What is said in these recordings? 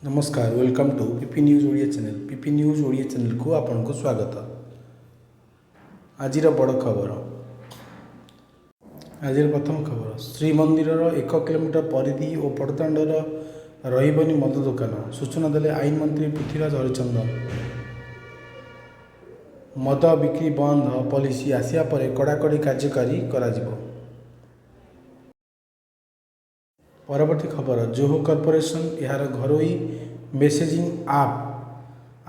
ନମସ୍କାର, welcome to P P news Odia channel. P P news Odia ଚ୍ୟାନେଲକୁ ଆପଣଙ୍କୁ ସ୍ୱାଗତ। ଆଜିର ବଡ଼ ଖବର। ଆଜିର ପ୍ରଥମ ଖବର, ଶ୍ରୀମନ୍ଦିରର 1 କିଲୋମିଟର ପରିଧି ଓ ବଡ଼ଦାଣ୍ଡରେ ରହିବନି ମଦ ଦୋକାନ, ସୂଚନା ଦେଲେ ଆଇନ ମନ୍ତ୍ରୀ ପୃଥ୍ୱୀରାଜ ହରିଚନ୍ଦନ। ମଦ ବିକ୍ରି ବନ୍ଦ ପଲିସି ଆସିବା ପରେ କଡ଼ାକଡ଼ି କାର୍ଯ୍ୟକାରୀ କରାଯିବ। ପରବର୍ତ୍ତୀ ଖବର, ଜୋହୋ କର୍ପୋରେସନ୍ ଏହାର ଘରୋଇ ମେସେଜିଂ ଆପ୍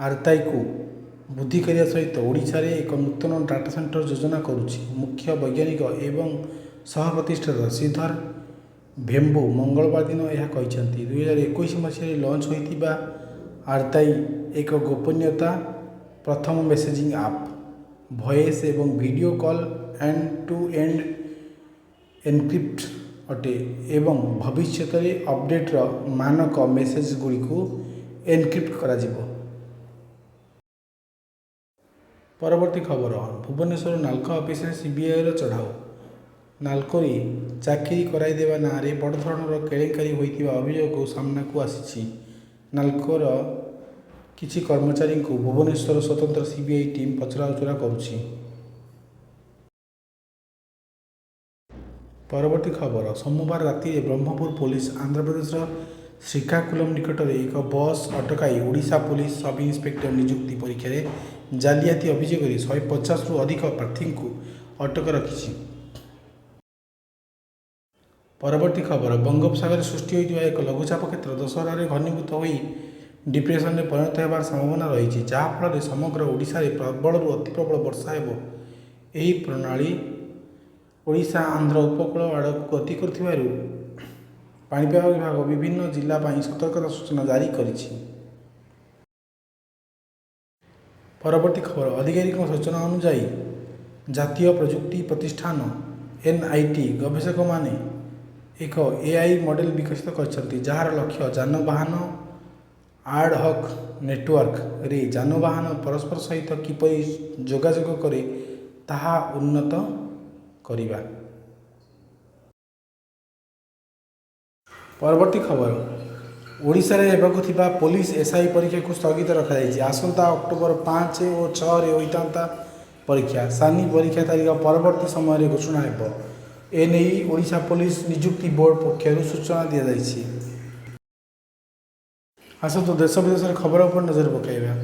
ଆର୍ତାଇକୁ ବୃଦ୍ଧି କରିବା ସହିତ ଓଡ଼ିଶାରେ ଏକ ନୂତନ ଡାଟା ସେଣ୍ଟର ଯୋଜନା କରୁଛି। ମୁଖ୍ୟ ବୈଜ୍ଞାନିକ ଏବଂ ସହ ପ୍ରତିଷ୍ଠାତା ଶ୍ରୀଧର ଭେମ୍ବୁ ମଙ୍ଗଳବାର ଦିନ ଏହା କହିଛନ୍ତି। 2021 ମସିହାରେ ଲଞ୍ଚ ହୋଇଥିବା ଆର୍ତାଇ ଏକ ଗୋପନୀୟତା ପ୍ରଥମ ମେସେଜିଂ ଆପ୍, ଭଏସ୍ ଏବଂ video call end to end encrypt ଅଟେ ଏବଂ ଭବିଷ୍ୟତରେ ଅପଡେଟର ମାନକ ମେସେଜଗୁଡ଼ିକୁ ଏନକ୍ରିପ୍ଟ କରାଯିବ। ପରବର୍ତ୍ତୀ ଖବର, ଭୁବନେଶ୍ୱର ନାଲ୍କୋ ଅଫିସରେ ସିବିଆଇର ଚଢ଼ାଉ। ନାଲ୍କୋରେ ଚାକିରି କରାଇଦେବା ନାଁରେ ବଡ଼ ଧରଣର କେଳେଙ୍କାରୀ ହୋଇଥିବା ଅଭିଯୋଗ ସାମ୍ନାକୁ ଆସିଛି। ନାଲ୍କୋର କିଛି କର୍ମଚାରୀଙ୍କୁ ଭୁବନେଶ୍ୱର ସ୍ୱତନ୍ତ୍ର ସିବିଆଇ ଟିମ୍ ପଚରାଉଚରା କରୁଛି। ପରବର୍ତ୍ତୀ ଖବର, ସୋମବାର ରାତିରେ ବ୍ରହ୍ମପୁର ପୋଲିସ ଆନ୍ଧ୍ରପ୍ରଦେଶର ଶ୍ରୀକାକୁଲମ ନିକଟରେ ଏକ ବସ୍ ଅଟକାଇ ଓଡ଼ିଶା ପୋଲିସ ସବ୍-ଇନ୍ସପେକ୍ଟର ନିଯୁକ୍ତି ପରୀକ୍ଷାରେ ଜାଲିଆତି ଅଭିଯୋଗରେ 150ରୁ ଅଧିକ ପ୍ରାର୍ଥୀଙ୍କୁ ଅଟକ ରଖିଛି। ପରବର୍ତ୍ତୀ ଖବର, ବଙ୍ଗୋପସାଗରରେ ସୃଷ୍ଟି ହୋଇଥିବା ଏକ ଲଘୁଚାପ କ୍ଷେତ୍ର ଦଶହରାରେ ଘନୀଭୂତ ହୋଇ ଡିପ୍ରେସନରେ ପରିଣତ ହେବାର ସମ୍ଭାବନା ରହିଛି, ଯାହାଫଳରେ ସମଗ୍ର ଓଡ଼ିଶାରେ ପ୍ରବଳରୁ ଅତିପ୍ରବଳ ବର୍ଷା ହେବ। ଏହି ପ୍ରଣାଳୀ ଓଡ଼ିଶା-ଆନ୍ଧ୍ର ଉପକୂଳ ଆଡ଼କୁ ଗତି କରୁଥିବାରୁ ପାଣିପାଗ ବିଭାଗ ବିଭିନ୍ନ ଜିଲ୍ଲା ପାଇଁ ସତର୍କତା ସୂଚନା ଜାରି କରିଛି। ପରବର୍ତ୍ତୀ ଖବର, ଅଧିକାରୀଙ୍କ ସୂଚନା ଅନୁଯାୟୀ, ଜାତୀୟ ପ୍ରଯୁକ୍ତି ପ୍ରତିଷ୍ଠାନ ଏନ୍ଆଇଟି ଗବେଷକମାନେ ଏକ ଏଆଇ ମଡେଲ ବିକଶିତ କରିଛନ୍ତି, ଯାହାର ଲକ୍ଷ୍ୟ ଯାନବାହନ ଆଡ୍ ହକ୍ ନେଟୱାର୍କରେ ଯାନବାହନ ପରସ୍ପର ସହିତ କିପରି ଯୋଗାଯୋଗ କରେ ତାହା ଉନ୍ନତ କରିବା। ପରବର୍ତ୍ତୀ ଖବର, ଓଡ଼ିଶାରେ ହେବାକୁ ଥିବା ପୋଲିସ ଏସ୍ଆଇ ପରୀକ୍ଷାକୁ ସ୍ଥଗିତ ରଖାଯାଇଛି। ଆସନ୍ତା ଅକ୍ଟୋବର 5 ଓ 6ରେ ହୋଇଥାନ୍ତା ପରୀକ୍ଷା। ସାନି ପରୀକ୍ଷା ତାରିଖ ପରବର୍ତ୍ତୀ ସମୟରେ ଘୋଷଣା ହେବ। ଏନେଇ ଓଡ଼ିଶା ପୋଲିସ ନିଯୁକ୍ତି ବୋର୍ଡ ପକ୍ଷରୁ ସୂଚନା ଦିଆଯାଇଛି। ଆସନ୍ତୁ ଦେଶ ବିଦେଶର ଖବର ଉପରେ ନଜର ପକାଇବା।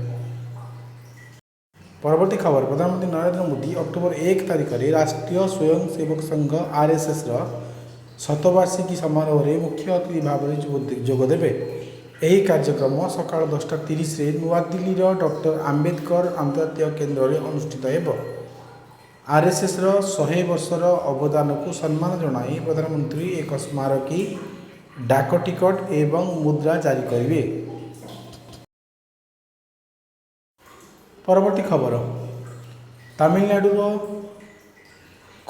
ପରବର୍ତ୍ତୀ ଖବର, ପ୍ରଧାନମନ୍ତ୍ରୀ ନରେନ୍ଦ୍ର ମୋଦି ଅକ୍ଟୋବର 1 ତାରିଖରେ ରାଷ୍ଟ୍ରୀୟ ସ୍ୱୟଂ ସେବକ ସଂଘ ଆର୍ଏସ୍ଏସ୍ର ଶତବାର୍ଷିକୀ ସମାରୋହରେ ମୁଖ୍ୟ ଅତିଥି ଭାବରେ ଯୋଗଦେବେ। ଏହି କାର୍ଯ୍ୟକ୍ରମ ସକାଳ 10:30ରେ ନୂଆଦିଲ୍ଲୀର ଡକ୍ଟର ଆମ୍ବେଦକର ଅନ୍ତର୍ଜାତୀୟ କେନ୍ଦ୍ରରେ ଅନୁଷ୍ଠିତ ହେବ। ଆର୍ଏସ୍ଏସ୍ର 100 ବର୍ଷର ଅବଦାନକୁ ସମ୍ମାନ ଜଣାଇ ପ୍ରଧାନମନ୍ତ୍ରୀ ଏକ ସ୍ମାରକୀ ଡାକ ଟିକଟ ଏବଂ ମୁଦ୍ରା ଜାରି କରିବେ। ପରବର୍ତ୍ତୀ ଖବର, ତାମିଲନାଡୁର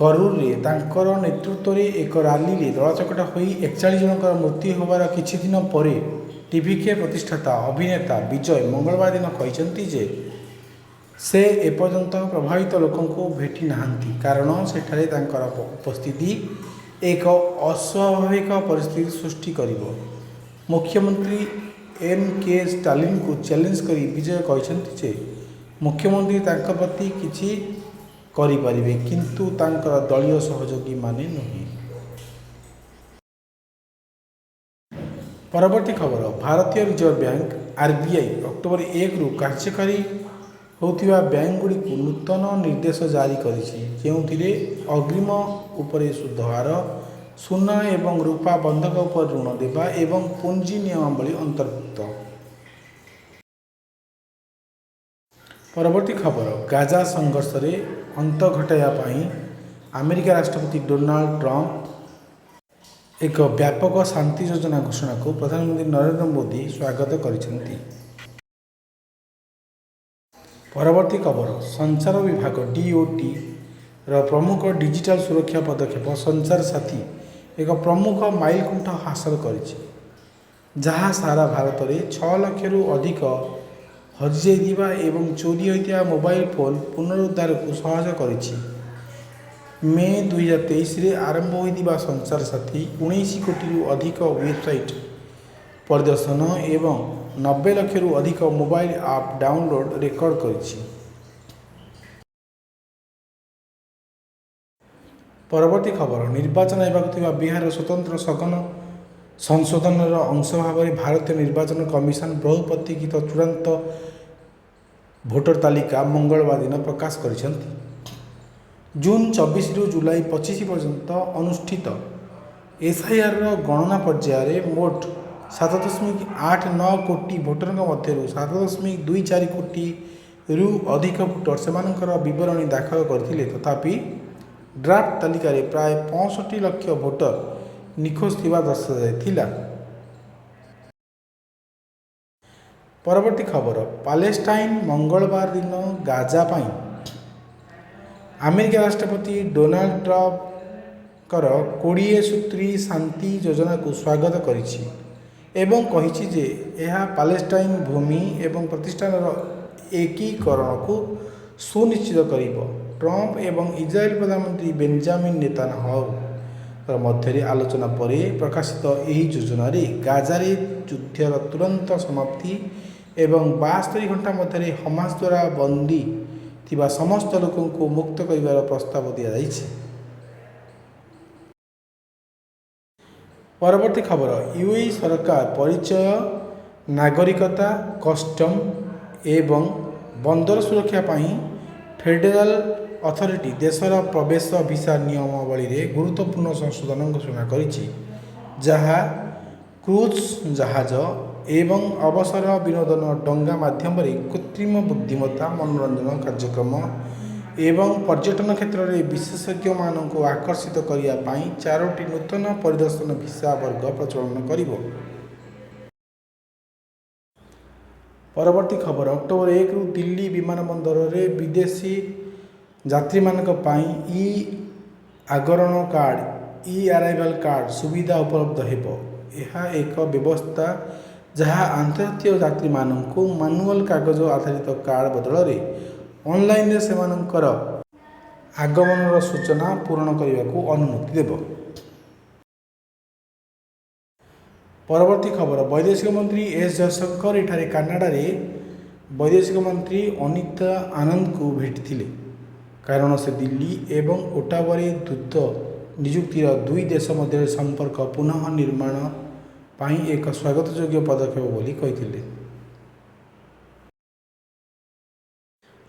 କରୁରରେ ତାଙ୍କର ନେତୃତ୍ୱରେ ଏକ ରାଲିରେ ଦଳାଚକଟା ହୋଇ 41 ଜଣଙ୍କର ମୃତ୍ୟୁ ହେବାର କିଛି ଦିନ ପରେ ଟିଭିକେ ପ୍ରତିଷ୍ଠାତା ଅଭିନେତା ବିଜୟ ମଙ୍ଗଳବାର ଦିନ କହିଛନ୍ତି ଯେ ସେ ଏପର୍ଯ୍ୟନ୍ତ ପ୍ରଭାବିତ ଲୋକଙ୍କୁ ଭେଟି ନାହାନ୍ତି, କାରଣ ସେଠାରେ ତାଙ୍କର ଉପସ୍ଥିତି ଏକ ଅସ୍ୱାଭାବିକ ପରିସ୍ଥିତି ସୃଷ୍ଟି କରିବ। ମୁଖ୍ୟମନ୍ତ୍ରୀ ଏମ୍ କେ ଷ୍ଟାଲିନଙ୍କୁ ଚ୍ୟାଲେଞ୍ଜ କରି ବିଜୟ କହିଛନ୍ତି ଯେ ମୁଖ୍ୟମନ୍ତ୍ରୀ ତାଙ୍କ ପ୍ରତି କିଛି କରିପାରିବେ, କିନ୍ତୁ ତାଙ୍କର ଦଳୀୟ ସହଯୋଗୀମାନେ ନୁହେଁ। ପରବର୍ତ୍ତୀ ଖବର, ଭାରତୀୟ ରିଜର୍ଭ ବ୍ୟାଙ୍କ ଆର୍ବିଆଇ ଅକ୍ଟୋବର 1ରୁ କାର୍ଯ୍ୟକାରୀ ହେଉଥିବା ବ୍ୟାଙ୍କଗୁଡ଼ିକୁ ନୂତନ ନିର୍ଦ୍ଦେଶ ଜାରି କରିଛି, ଯେଉଁଥିରେ ଅଗ୍ରୀମ ଉପରେ ସୁଧ ହାର, ସୁନା ଏବଂ ରୂପା ବନ୍ଧକ ଉପରେ ଋଣ ଦେବା ଏବଂ ପୁଞ୍ଜି ନିୟମାବଳୀ ଅନ୍ତର୍ଭୁକ୍ତ। ପରବର୍ତ୍ତୀ ଖବର, ଗାଜା ସଂଘର୍ଷରେ ଅନ୍ତ ଘଟାଇବା ପାଇଁ ଆମେରିକା ରାଷ୍ଟ୍ରପତି ଡୋନାଲ୍ଡ ଟ୍ରମ୍ପ ଏକ ବ୍ୟାପକ ଶାନ୍ତି ଯୋଜନା ଘୋଷଣାକୁ ପ୍ରଧାନମନ୍ତ୍ରୀ ନରେନ୍ଦ୍ର ମୋଦି ସ୍ୱାଗତ କରିଛନ୍ତି। ପରବର୍ତ୍ତୀ ଖବର, ସଞ୍ଚାର ବିଭାଗ ଡିଓଟି ର ପ୍ରମୁଖ ଡିଜିଟାଲ ସୁରକ୍ଷା ପଦକ୍ଷେପ ସଞ୍ଚାର ସାଥୀ ଏକ ପ୍ରମୁଖ ମାଇଲଖୁଣ୍ଟ ହାସଲ କରିଛି, ଯାହା ସାରା ଭାରତରେ 6 ଲକ୍ଷରୁ ଅଧିକ ହଜିଯାଇଥିବା ଏବଂ ଚୋରି ହୋଇଥିବା ମୋବାଇଲ ଫୋନ୍ ପୁନରୁଦ୍ଧାରକୁ ସହଜ କରିଛି। ମେ 2023ରେ ଆରମ୍ଭ ହୋଇଥିବା ସଞ୍ଚାର ସାଥୀ 19 କୋଟିରୁ ଅଧିକ ୱେବସାଇଟ୍ ପରିଦର୍ଶନ ଏବଂ 90 ଲକ୍ଷରୁ ଅଧିକ ମୋବାଇଲ ଆପ୍ ଡାଉନଲୋଡ୍ ରେକର୍ଡ କରିଛି। ପରବର୍ତ୍ତୀ ଖବର, ନିର୍ବାଚନ ହେବାକୁ ଥିବା ବିହାରର ସ୍ୱତନ୍ତ୍ର ସଘନ ସଂଶୋଧନର ଅଂଶ ଭାବରେ ଭାରତୀୟ ନିର୍ବାଚନ କମିଶନ ବହୁ ପ୍ରତୀକ୍ଷିତ ଚୂଡ଼ାନ୍ତ ଭୋଟର ତାଲିକା ମଙ୍ଗଳବାର ଦିନ ପ୍ରକାଶ କରିଛନ୍ତି। ଜୁନ୍ 24ରୁ ଜୁଲାଇ 25 ପର୍ଯ୍ୟନ୍ତ ଅନୁଷ୍ଠିତ ଏସ୍ଆଇଆର୍ର ଗଣନା ପର୍ଯ୍ୟାୟରେ ମୋଟ 7.89 କୋଟି ଭୋଟରଙ୍କ ମଧ୍ୟରୁ 7.24 କୋଟିରୁ ଅଧିକ ଭୋଟର ସେମାନଙ୍କର ବିବରଣୀ ଦାଖଲ କରିଥିଲେ। ତଥାପି, ଡ୍ରାଫ୍ଟ ତାଲିକାରେ ପ୍ରାୟ 65 ଲକ୍ଷ ଭୋଟର ନିଖୋଜ ଥିବା ଦର୍ଶାଯାଇଥିଲା। ପରବର୍ତ୍ତୀ ଖବର, ପାଲେଷ୍ଟାଇନ ମଙ୍ଗଳବାର ଦିନ ଗାଜା ପାଇଁ ଆମେରିକା ରାଷ୍ଟ୍ରପତି ଡୋନାଲ୍ଡ ଟ୍ରମ୍ପଙ୍କର 20 ସୂତ୍ରୀ ଶାନ୍ତି ଯୋଜନାକୁ ସ୍ୱାଗତ କରିଛି ଏବଂ କହିଛି ଯେ ଏହା ପାଲେଷ୍ଟାଇନ ଭୂମି ଏବଂ ପ୍ରତିଷ୍ଠାନର ଏକୀକରଣକୁ ସୁନିଶ୍ଚିତ କରିବ। ଟ୍ରମ୍ପ ଏବଂ ଇସ୍ରାଏଲ ପ୍ରଧାନମନ୍ତ୍ରୀ ବେଞ୍ଜାମିନ୍ ନେତାନ୍ୟାହୁଙ୍କ ମଧ୍ୟରେ ଆଲୋଚନା ପରେ ପ୍ରକାଶିତ ଏହି ଯୋଜନାରେ ଗାଜାରେ ଯୁଦ୍ଧର ତୁରନ୍ତ ସମାପ୍ତି ଏବଂ 72 ଘଣ୍ଟା ମଧ୍ୟରେ ହମାସ ଦ୍ୱାରା ବନ୍ଦୀ ଥିବା ସମସ୍ତ ଲୋକଙ୍କୁ ମୁକ୍ତ କରିବାର ପ୍ରସ୍ତାବ ଦିଆଯାଇଛି। ପରବର୍ତ୍ତୀ ଖବର, ୟୁଏଇ ସରକାର ପରିଚୟ, ନାଗରିକତା, କଷ୍ଟମ ଏବଂ ବନ୍ଦର ସୁରକ୍ଷା ପାଇଁ ଫେଡେରାଲ ଅଥରିଟି ଦେଶର ପ୍ରବେଶ ଭିସା ନିୟମାବଳୀରେ ଗୁରୁତ୍ୱପୂର୍ଣ୍ଣ ସଂଶୋଧନ ଘୋଷଣା କରିଛି, ଯାହା କ୍ରୁଜ୍ ଜାହାଜ ଏବଂ ଅବସର ବିନୋଦନ ଡଙ୍ଗା ମାଧ୍ୟମରେ କୃତ୍ରିମ ବୁଦ୍ଧିମତ୍ତା, ମନୋରଞ୍ଜନ କାର୍ଯ୍ୟକ୍ରମ ଏବଂ ପର୍ଯ୍ୟଟନ କ୍ଷେତ୍ରରେ ବିଶେଷଜ୍ଞମାନଙ୍କୁ ଆକର୍ଷିତ କରିବା ପାଇଁ ଚାରୋଟି ନୂତନ ପରିଦର୍ଶନ ଭିସା ବର୍ଗ ପ୍ରଚଳନ କରିବ। ପରବର୍ତ୍ତୀ ଖବର, ଅକ୍ଟୋବର 1ରୁ ଦିଲ୍ଲୀ ବିମାନ ବନ୍ଦରରେ ବିଦେଶୀ ଯାତ୍ରୀମାନଙ୍କ ପାଇଁ ଇ ଆଗରଣ କାର୍ଡ଼, ଇ ଆରାଇଭାଲ୍ କାର୍ଡ଼ ସୁବିଧା ଉପଲବ୍ଧ ହେବ। ଏହା ଏକ ବ୍ୟବସ୍ଥା ଯାହା ଆନ୍ତର୍ଜାତୀୟ ଯାତ୍ରୀମାନଙ୍କୁ ମାନୁଆଲ୍ କାଗଜ ଆଧାରିତ କାର୍ଡ଼ ବଦଳରେ ଅନଲାଇନରେ ସେମାନଙ୍କର ଆଗମନର ସୂଚନା ପୂରଣ କରିବାକୁ ଅନୁମତି ଦେବ। ପରବର୍ତ୍ତୀ ଖବର, ବୈଦେଶିକ ମନ୍ତ୍ରୀ ଏସ୍ ଜୟଶଙ୍କର ଏଠାରେ କାନାଡ଼ାରେ ବୈଦେଶିକ ମନ୍ତ୍ରୀ ଅନିତା ଆନନ୍ଦଙ୍କୁ ଭେଟିଥିଲେ, କାରଣ ସେ ଦିଲ୍ଲୀ ଏବଂ ଓଟାୱାରେ ଦୂତ ନିଯୁକ୍ତିର ଦୁଇ ଦେଶ ମଧ୍ୟରେ ସମ୍ପର୍କ ପୁନଃନିର୍ମାଣ ପାଇଁ ଏକ ସ୍ୱାଗତଯୋଗ୍ୟ ପଦକ୍ଷେପ ବୋଲି କହିଥିଲେ।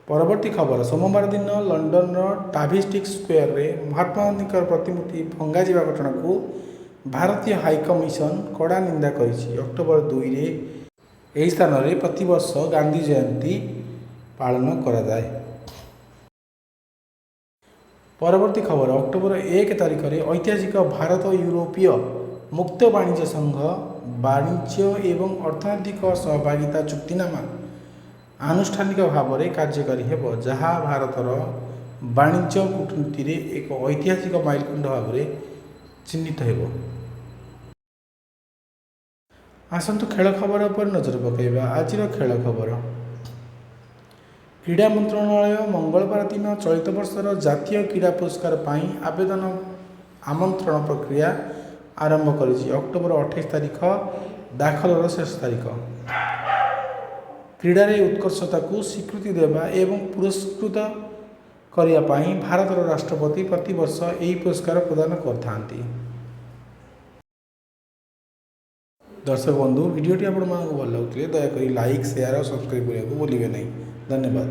ପରବର୍ତ୍ତୀ ଖବର, ସୋମବାର ଦିନ ଲଣ୍ଡନର ଟାଭିଷ୍ଟିକ୍ ସ୍କୋୟାରରେ ମହାତ୍ମା ଗାନ୍ଧୀଙ୍କର ପ୍ରତିମୂର୍ତ୍ତି ଭଙ୍ଗାଯିବା ଘଟଣାକୁ ଭାରତୀୟ ହାଇକମିଶନ କଡ଼ା ନିନ୍ଦା କରିଛି। ଅକ୍ଟୋବର 2ରେ ଏହି ସ୍ଥାନରେ ପ୍ରତିବର୍ଷ ଗାନ୍ଧୀ ଜୟନ୍ତୀ ପାଳନ କରାଯାଏ। ପରବର୍ତ୍ତୀ ଖବର, ଅକ୍ଟୋବର 1 ତାରିଖରେ ଐତିହାସିକ ଭାରତ ୟୁରୋପୀୟ ମୁକ୍ତ ବାଣିଜ୍ୟ ସଂଘ ବାଣିଜ୍ୟ ଏବଂ ଅର୍ଥନୈତିକ ସହଭାଗିତା ଚୁକ୍ତିନାମା ଆନୁଷ୍ଠାନିକ ଭାବରେ କାର୍ଯ୍ୟକାରୀ ହେବ, ଯାହା ଭାରତର ବାଣିଜ୍ୟ କୂଟନୀତିରେ ଏକ ଐତିହାସିକ ମାଇଲଖୁଣ୍ଟ ଭାବରେ ଚିହ୍ନିତ ହେବ। ଆସନ୍ତୁ ଖେଳ ଖବର ଉପରେ ନଜର ପକାଇବା। ଆଜିର ଖେଳ ଖବର, କ୍ରୀଡ଼ା ମନ୍ତ୍ରଣାଳୟ ମଙ୍ଗଳବାର ଦିନ ଚଳିତ ବର୍ଷର ଜାତୀୟ କ୍ରୀଡ଼ା ପୁରସ୍କାର ପାଇଁ ଆବେଦନ ଆମନ୍ତ୍ରଣ ପ୍ରକ୍ରିୟା ଆରମ୍ଭ କରିଛି। ଅକ୍ଟୋବର 28 ତାରିଖ ଦାଖଲର ଶେଷ ତାରିଖ। କ୍ରୀଡ଼ାରେ ଉତ୍କର୍ଷତାକୁ ସ୍ୱୀକୃତି ଦେବା ଏବଂ ପୁରସ୍କୃତ କରିବା ପାଇଁ ଭାରତର ରାଷ୍ଟ୍ରପତି ପ୍ରତିବର୍ଷ ଏହି ପୁରସ୍କାର ପ୍ରଦାନ କରିଥାନ୍ତି। ଦର୍ଶକ ବନ୍ଧୁ, ଭିଡ଼ିଓଟି ଆପଣମାନଙ୍କୁ ଭଲ ଲାଗୁଥିଲେ ଦୟାକରି ଲାଇକ୍, ସେୟାର ଓ ସବସ୍କ୍ରାଇବ୍ କରିବାକୁ ଭୁଲିବେ ନାହିଁ। ଧନ୍ୟବାଦ।